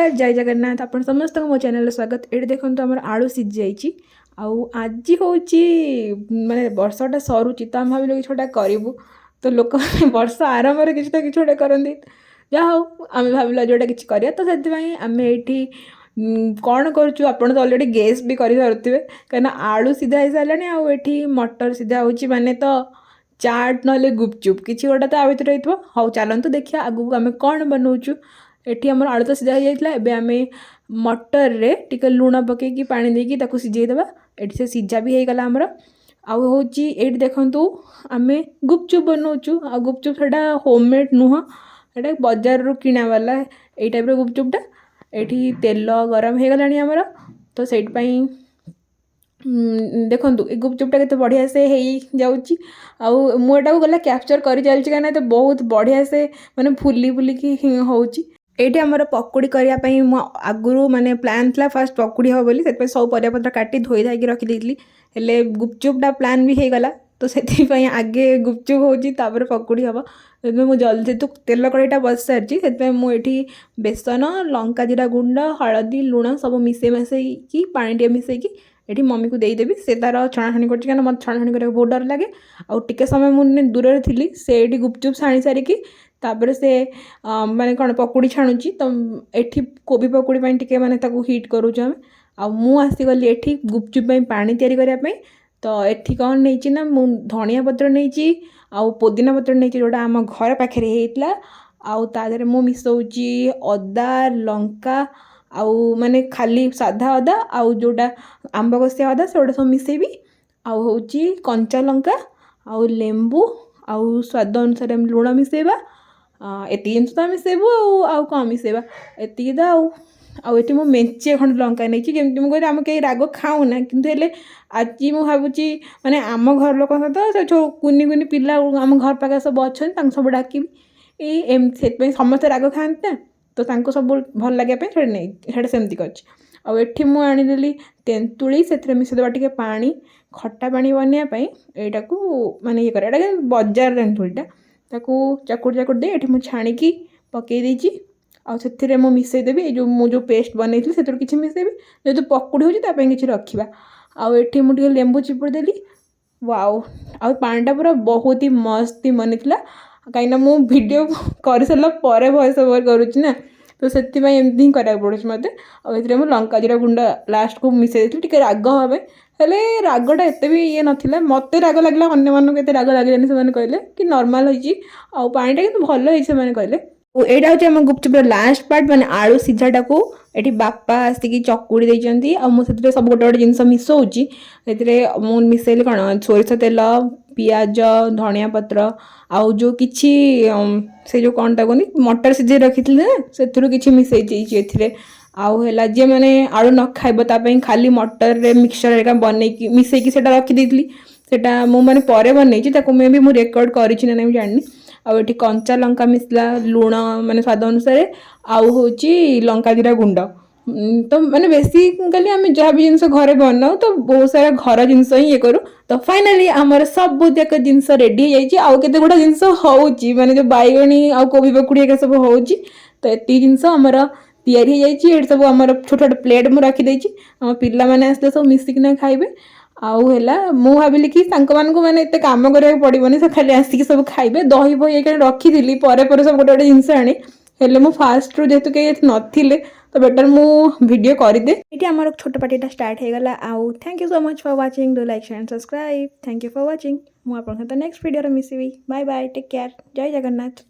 ନମସ୍କାର, ଜୟ ଜଗନ୍ନାଥ। ଆପଣ ସମସ୍ତଙ୍କୁ ମୋ ଚ୍ୟାନେଲରେ ସ୍ୱାଗତ। ଏଇଠି ଦେଖନ୍ତୁ, ଆମର ଆଳୁ ସିଝିଯାଇଛି। ଆଉ ଆଜି ହେଉଛି ମାନେ ବର୍ଷଟା ସରୁଛି, ତ ଆମେ ଭାବିଲୁ କିଛି ଗୋଟେ କରିବୁ। ତ ଲୋକମାନେ ବର୍ଷ ଆରମ୍ଭରେ କିଛି ନା କିଛି ଗୋଟେ କରନ୍ତି। ଯାହା ହଉ, ଆମେ ଭାବିଲୁ ଆଜି ଗୋଟେ କିଛି କରିବା। ତ ସେଥିପାଇଁ ଆମେ ଏଇଠି କ'ଣ କରୁଛୁ, ଆପଣ ତ ଅଲରେଡ଼ି ଗେସ୍ ବି କରିପାରୁଥିବେ, କାହିଁକିନା ଆଳୁ ସିଝା ହେଇସାରିଲାଣି ଆଉ ଏଠି ମଟର ସିଝା ହେଉଛି। ମାନେ ତ ଚାଟ୍ ନହେଲେ ଗୁପଚୁପ୍ କିଛି ଗୋଟେ ତ ଆ ଭିତରେ ହେଇଥିବ। ହଉ, ଚାଲନ୍ତୁ ଦେଖିବା ଆଗକୁ ଆମେ କ'ଣ ବନଉଛୁ। ଏଠି ଆମର ଆଳୁ ତ ସିଝା ହେଇଯାଇଥିଲା। ଏବେ ଆମେ ମଟରରେ ଟିକେ ଲୁଣ ପକାଇକି, ପାଣି ଦେଇକି ତାକୁ ସିଝେଇଦେବା। ଏଠି ସେ ସିଝା ବି ହେଇଗଲା ଆମର। ଆଉ ହେଉଛି ଏଇଠି ଦେଖନ୍ତୁ, ଆମେ ଗୁପଚୁପ୍ ବନଉଛୁ। ଆଉ ଗୁପଚୁପ୍ ସେଇଟା ହୋମ୍ ମେଡ଼୍ ନୁହଁ, ସେଇଟା ବଜାରରୁ କିଣା ବାଲା ଏଇ ଟାଇପ୍ର ଗୁପଚୁପ୍ଟା। ଏଇଠି ତେଲ ଗରମ ହେଇଗଲାଣି ଆମର। ତ ସେଇଥିପାଇଁ ଦେଖନ୍ତୁ, ଏ ଗୁପଚୁପ୍ଟା କେତେ ବଢ଼ିଆ ସେ ହେଇଯାଉଛି। ଆଉ ମୁଁ ଏଟାକୁ ଗଲା କ୍ୟାପଚର୍ କରି ଚାଲିଛି, କାହିଁକିନା ଏତେ ବହୁତ ବଢ଼ିଆ ସେ ମାନେ ଫୁଲି ଫୁଲିକି ହେଉଛି। ଏଇଠି ଆମର ପକୁଡ଼ି କରିବା ପାଇଁ ମୁଁ ଆଗରୁ ମାନେ ପ୍ଲାନ୍ ଥିଲା ଫାଷ୍ଟ ପକୁଡ଼ି ହେବ ବୋଲି। ସେଥିପାଇଁ ସବୁ ପରିବାପତ୍ର କାଟି ଧୋଇ ଧାଇକି ରଖିଦେଇଥିଲି। ହେଲେ ଗୁପଚୁପ୍ଟା ପ୍ଲାନ୍ ବି ହେଇଗଲା, ତ ସେଥିପାଇଁ ଆଗେ ଗୁପଚୁପ୍ ହେଉଛି, ତାପରେ ପକୁଡ଼ି ହେବ। ସେଥିପାଇଁ ମୁଁ ଜଲ୍ଦି, ଯେହେତୁ ତେଲ କଢ଼େଇଟା ବସିସାରିଛି, ସେଥିପାଇଁ ମୁଁ ଏଠି ବେସନ, ଲଙ୍କା ଜିରା ଗୁଣ୍ଡ, ହଳଦୀ, ଲୁଣ ସବୁ ମିଶେଇ ମାସେଇକି, ପାଣି ଟିକେ ମିଶେଇକି ଏଠି ମମିକୁ ଦେଇଦେବି। ସେ ତାର ଛଣାଛଣି କରୁଛି, କାରଣ ମୋତେ ଛଣାଛଣି କରିବାକୁ ବହୁତ ଡର ଲାଗେ। ଆଉ ଟିକେ ସମୟ ମୁଁ ଦୂରରେ ଥିଲି। ସେ ଏଇଠି ଗୁପଚୁପ୍ ଛାଣି ସାରିକି ତାପରେ ସେ ମାନେ କ'ଣ ପକୁଡ଼ି ଛାଣୁଛି। ତ ଏଠି କୋବି ପକୁଡ଼ି ପାଇଁ ଟିକେ ମାନେ ତାକୁ ହିଟ୍ କରୁଛୁ ଆମେ। ଆଉ ମୁଁ ଆସିଗଲି ଏଠି ଗୁପଚୁପ୍ ପାଇଁ ପାଣି ତିଆରି କରିବା ପାଇଁ। ତ ଏଠି କ'ଣ ନେଇଛି ନା, ମୁଁ ଧଣିଆ ପତ୍ର ନେଇଛି ଆଉ ପୋଦିନା ପତ୍ର ନେଇଛି, ଯେଉଁଟା ଆମ ଘର ପାଖରେ ହେଇଥିଲା। ଆଉ ତା ଦେହରେ ମୁଁ ମିଶାଉଛି ଅଦା, ଲଙ୍କା ଆଉ ମାନେ ଖାଲି ସାଧା ଅଦା ଆଉ ଯେଉଁଟା ଆମ୍ବ କଷିଆ ଅଦା, ସେଗୁଡ଼ା ସବୁ ମିଶାଇବି। ଆଉ ହେଉଛି କଞ୍ଚା ଲଙ୍କା ଆଉ ଲେମ୍ବୁ ଆଉ ସ୍ୱାଦ ଅନୁସାରେ ଆମେ ଲୁଣ ମିଶାଇବା। ଏତିକି ଜିନିଷ ତ ମିଶାଇବୁ। ଆଉ କ'ଣ ମିଶାଇବା? ଏତିକି ତ। ଆଉ ଏଠି ମୁଁ ମେଞ୍ଚେ ଖଣ୍ଡେ ଲଙ୍କା ନେଇଛି। ଯେମିତି ମୁଁ କହିଲି, ଆମେ କେହି ରାଗ ଖାଉନା, କିନ୍ତୁ ହେଲେ ଆଜି ମୁଁ ଭାବୁଛି ମାନେ ଆମ ଘର ଲୋକଙ୍କ ସହିତ ସେ ଯେଉଁ କୁନି କୁନି ପିଲା ଆମ ଘର ପାଖରେ ସବୁ ଅଛନ୍ତି, ତାଙ୍କୁ ସବୁ ଡାକିବି। ଏଇ ଏମିତି ସେଥିପାଇଁ ସମସ୍ତେ ରାଗ ଖାଆନ୍ତି ନା, ତ ତାଙ୍କୁ ସବୁ ଭଲ ଲାଗିବା ପାଇଁ ସେଇଟା ନେଇ ସେଇଟା ସେମିତି କରିଛି। ଆଉ ଏଠି ମୁଁ ଆଣିଦେଲି ତେନ୍ତୁଳି। ସେଥିରେ ମିଶାଇଦେବା ଟିକେ ପାଣି, ଖଟା ପାଣି ବନେଇବା ପାଇଁ। ଏଇଟାକୁ ମାନେ ଇଏ କରିବା। ଏଇଟା କିନ୍ତୁ ବଜାର ତେନ୍ତୁଳିଟା। ତାକୁ ଚକୁଡ଼ି ଚକୁଡ଼ି ଦେଇ ଏଠି ମୁଁ ଛାଣିକି ପକାଇ ଦେଇଛି। ଆଉ ସେଥିରେ ମୁଁ ମିଶାଇଦେବି ଏଇ ଯେଉଁ ମୁଁ ଯେଉଁ ପେଷ୍ଟ ବନେଇଥିଲି, ସେଥିରୁ କିଛି ମିଶାଇବି। ଯେହେତୁ ପକୁଡ଼ି ହେଉଛି, ତା ପାଇଁ କିଛି ରଖିବା। ଆଉ ଏଠି ମୁଁ ଟିକେ ଲେମ୍ବୁ ଚିପୁଡ଼ି ଦେଲି। ୱାଓ, ଆଉ ପାଣିଟା ପୁରା ବହୁତ ହି ମସ୍ତ ହି ବନିଥିଲା, କାହିଁକିନା ମୁଁ ଭିଡ଼ିଓ କରିସାରିଲା ପରେ ଭଏସ୍ ଓଭର୍ କରୁଛି ନା, ତ ସେଥିପାଇଁ ଏମିତି ହିଁ କରିବାକୁ ପଡ଼ୁଛି ମୋତେ। ଆଉ ଏଥିରେ ମୁଁ ଲଙ୍କା ଜିରା ଗୁଣ୍ଡ ଲାଷ୍ଟକୁ ମିଶାଇ ଦେଇଥିଲି ଟିକେ ରାଗ ହେବା ପାଇଁ। ହେଲେ ରାଗଟା ଏତେ ବି ଇଏ ନଥିଲା। ମୋତେ ରାଗ ଲାଗିଲା, ଅନ୍ୟମାନଙ୍କୁ ଏତେ ରାଗ ଲାଗିଲାନି। ସେମାନେ କହିଲେ କି ନର୍ମାଲ୍ ହେଇଛି ଆଉ ପାଣିଟା କିନ୍ତୁ ଭଲ ହେଇଛି, ସେମାନେ କହିଲେ। ଓ ଏଇଟା ହେଉଛି ଆମ ଗୁପଚୁପ୍ର ଲାଷ୍ଟ ପାର୍ଟ, ମାନେ ଆଳୁ ସିଝାଟାକୁ ଏଠି ବାପା ଆସିକି ଚକୁଡ଼ି ଦେଇଛନ୍ତି। ଆଉ ମୁଁ ସେଥିରେ ସବୁ ଗୋଟେ ଗୋଟେ ଜିନିଷ ମିଶାଉଛି। ସେଥିରେ ମୁଁ ମିଶାଇଲି କ'ଣ, ସୋରିଷ ତେଲ, ପିଆଜ, ଧଣିଆ ପତ୍ର ଆଉ ଯେଉଁ କିଛି ସେ ଯେଉଁ କ'ଣଟା କୁହନ୍ତି, ମଟର ସିଝେଇ ରଖିଥିଲି ନା, ସେଥିରୁ କିଛି ମିଶାଇ ଦେଇଛି ଏଥିରେ। ଆଉ ହେଲା ଯିଏ ମାନେ ଆଳୁ ନ ଖାଇବ, ତା ପାଇଁ ଖାଲି ମଟରରେ ମିକ୍ସଚର୍ ହେରିକା ବନେଇକି ମିଶେଇକି ସେଇଟା ରଖିଦେଇଥିଲି। ସେଇଟା ମୁଁ ମାନେ ପରେ ବନେଇଛି ତାକୁ। ମୁଁ ବି ମୁଁ ରେକର୍ଡ଼ କରିଛି ନା ନାହିଁ ମୁଁ ଜାଣିନି। ଆଉ ଏଠି କଞ୍ଚା ଲଙ୍କା ମିଶିଲା, ଲୁଣ ମାନେ ସ୍ୱାଦ ଅନୁସାରେ, ଆଉ ହେଉଛି ଲଙ୍କା ଜିରା ଗୁଣ୍ଡ। ତ ମାନେ ବେସିକାଲି ଆମେ ଯାହା ବି ଜିନିଷ ଘରେ ବନାଉ, ତ ବହୁତ ସାରା ଘର ଜିନିଷ ହିଁ ଇଏ କରୁ। ତ ଫାଇନାଲି ଆମର ସବୁ ଯାକ ଜିନିଷ ରେଡ଼ି ହେଇଯାଇଛି। ଆଉ କେତେ ଗୁଡ଼ା ଜିନିଷ ହେଉଛି, ମାନେ ଯେଉଁ ବାଇଗଣୀ ଆଉ କୋବି ପକୁଡ଼ି ଏକା ସବୁ ହେଉଛି। ତ ଏତିକି ଜିନିଷ ଆମର ତିଆରି ହେଇଯାଇଛି। ଏଠି ସବୁ ଆମର ଛୋଟ ଛୋଟ ପ୍ଲେଟ୍ ମୁଁ ରଖିଦେଇଛି। ଆମ ପିଲାମାନେ ଆସିଲେ ସବୁ ମିଶିକିନା ଖାଇବେ। ଆଉ ହେଲା ମୁଁ ଭାବିଲି କି ତାଙ୍କମାନଙ୍କୁ ମାନେ ଏତେ କାମ କରିବାକୁ ପଡ଼ିବନି, ସେ ଖାଲି ଆସିକି ସବୁ ଖାଇବେ। ଦହି ଫହି ଏଇକା ରଖିଥିଲି ପରେ ପରେ ସବୁ ଗୋଟେ ଗୋଟେ ଜିନିଷ ଆଣି। ହେଲେ ମୁଁ ଫାଷ୍ଟରୁ ଯେହେତୁ କେହି ଏଠି ନଥିଲେ, ତ ବେଟର୍ ମୁଁ ଭିଡ଼ିଓ କରିଦେ। ଏଠି ଆମର ଛୋଟ ପାର୍ଟିଟା ଷ୍ଟାର୍ଟ ହେଇଗଲା। ଆଉ thank you so much for watching. Do like and subscribe. Thank you for watching. ମୁଁ ଆପଣଙ୍କ ସହିତ ନେକ୍ସଟ ଭିଡ଼ିଓରେ ମିଶିବି। Bye bye, take care, Jay Jagannath.